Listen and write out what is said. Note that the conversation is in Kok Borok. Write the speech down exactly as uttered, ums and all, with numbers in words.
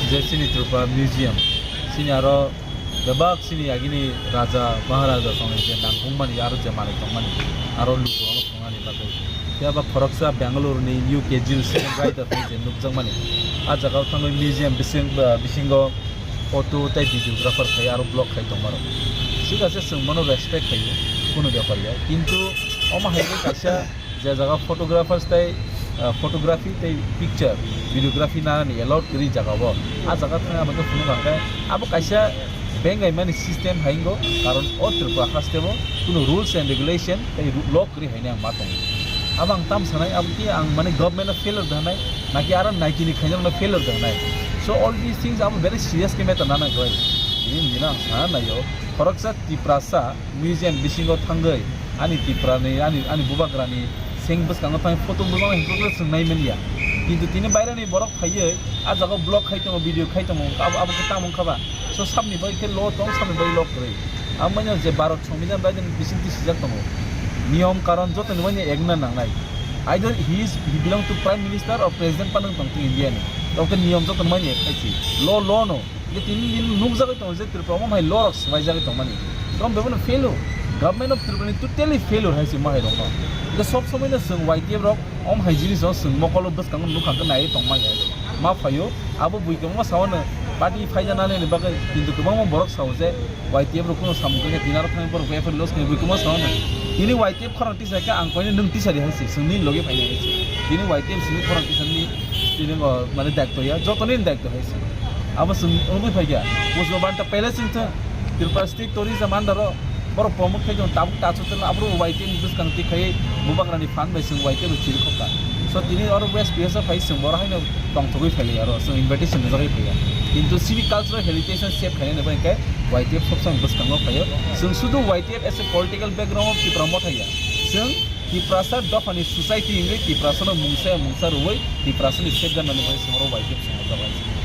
Je chini Tripura Museum, chini aro bebak chini agini raja, maharaja songni je nangkukmani aro je manwi tongmani, aro lukurokno phungnani bagwi. Phiya ba khoroksa Bangalore ni U K G student writer phai je nukjakmani. A jaga o thangwi museum bising, ah, bisingo photo tei videographer khai aro vlog khai tongmarok. Thik ase, chwng bono respect khaio, kunu bepar ya. Kintu omo hai khe kaisa je jaga photographers tei, ah, photography tei picture, videography nanani allowed kwrwi jaga o, a jaga thangwi abo khe phunuk ang khe abo kaisa bengaimani system hai wngo, karon o Tripura haste o kunu rules and regulation tei ru-, law kwrwi haino ang ma tongo. Abo ang tam sanai, abo khe ang mane government no failure da hanai, naki aro Nike ni khainai rokno failure da hanai. So all these things abo very serious khe matter nana khlai. Tini nini ang sana naio, khoroksa Tiprasa museum bisingo thangwi ani Tiprani, ani, ani bubagrani seng bwskango thangwi photo bwskango himphru khe swngnai manya. Kintu tini bairani borok phaiwi a jaga vlog khai tongo, video khai tongo, abo, abo khe tamo wngkha ba? So sabni bai khe law tong, sabni bai law kwrwi. Amo manya je Bharat Songbidan bai bising twi sijak tongo. Niyom karon joto ni manya egna nangnai. Either he is, he belong to Prime Minister or President panung tong India ni. Tong khe niyom joto ni manya ek khai si. Law, law no. Ye tini din nukjagwi tongo je Tripura omo hai law rok swbaijagwi tongmani. Tong bebeno failure. Government of Tripura ni totally failure hai se mo hai rok no. Ye sob somoi no chwng Y T F rok om hai jinis o chwng mokolo bwskango nukha khe nai tongma ya. Ma phaio, abo bui kwbangma sao no party phaijana nani bagwi, kintu kwbangma borok sao je Y T F rok kuno samung khe tini aro thangwi borok before loss khe bui kwbangma sao no. Tini Y T F khorang tisa khe ang koino nwng tisa di hai se, chwng nini logi phainai hai se. Tini Y T F simi khorang tisa ni tini o mane daitw ya, joto ni daitw hai se. Abo chwng wngwi phaikha, Pushpa Banta Palace wngthang, Tripura State Tourism under o, borok promote khai tongo, tabuk tachu tela, aboro Y T F ni bwskang twi khai bubagrani phan bai chwng Y T F rok chiri khokha. So tini oro West P S O phai chwng boro haino tongthogwi phailai aro, chwng invitation rijagwi phaiya. Kintu chini cultural heritage no save khainani bagwi khe Y T F sob samung bwskango phaio. Chwng sudu Y T F as a political background o Tipra Motha ya. Chwng Tiprasa dophani society wngwi Tiprasano mungsa mungsa rwui Tiprasani safeguard nani bagwi chwng oro Y T F chwng rijak lai.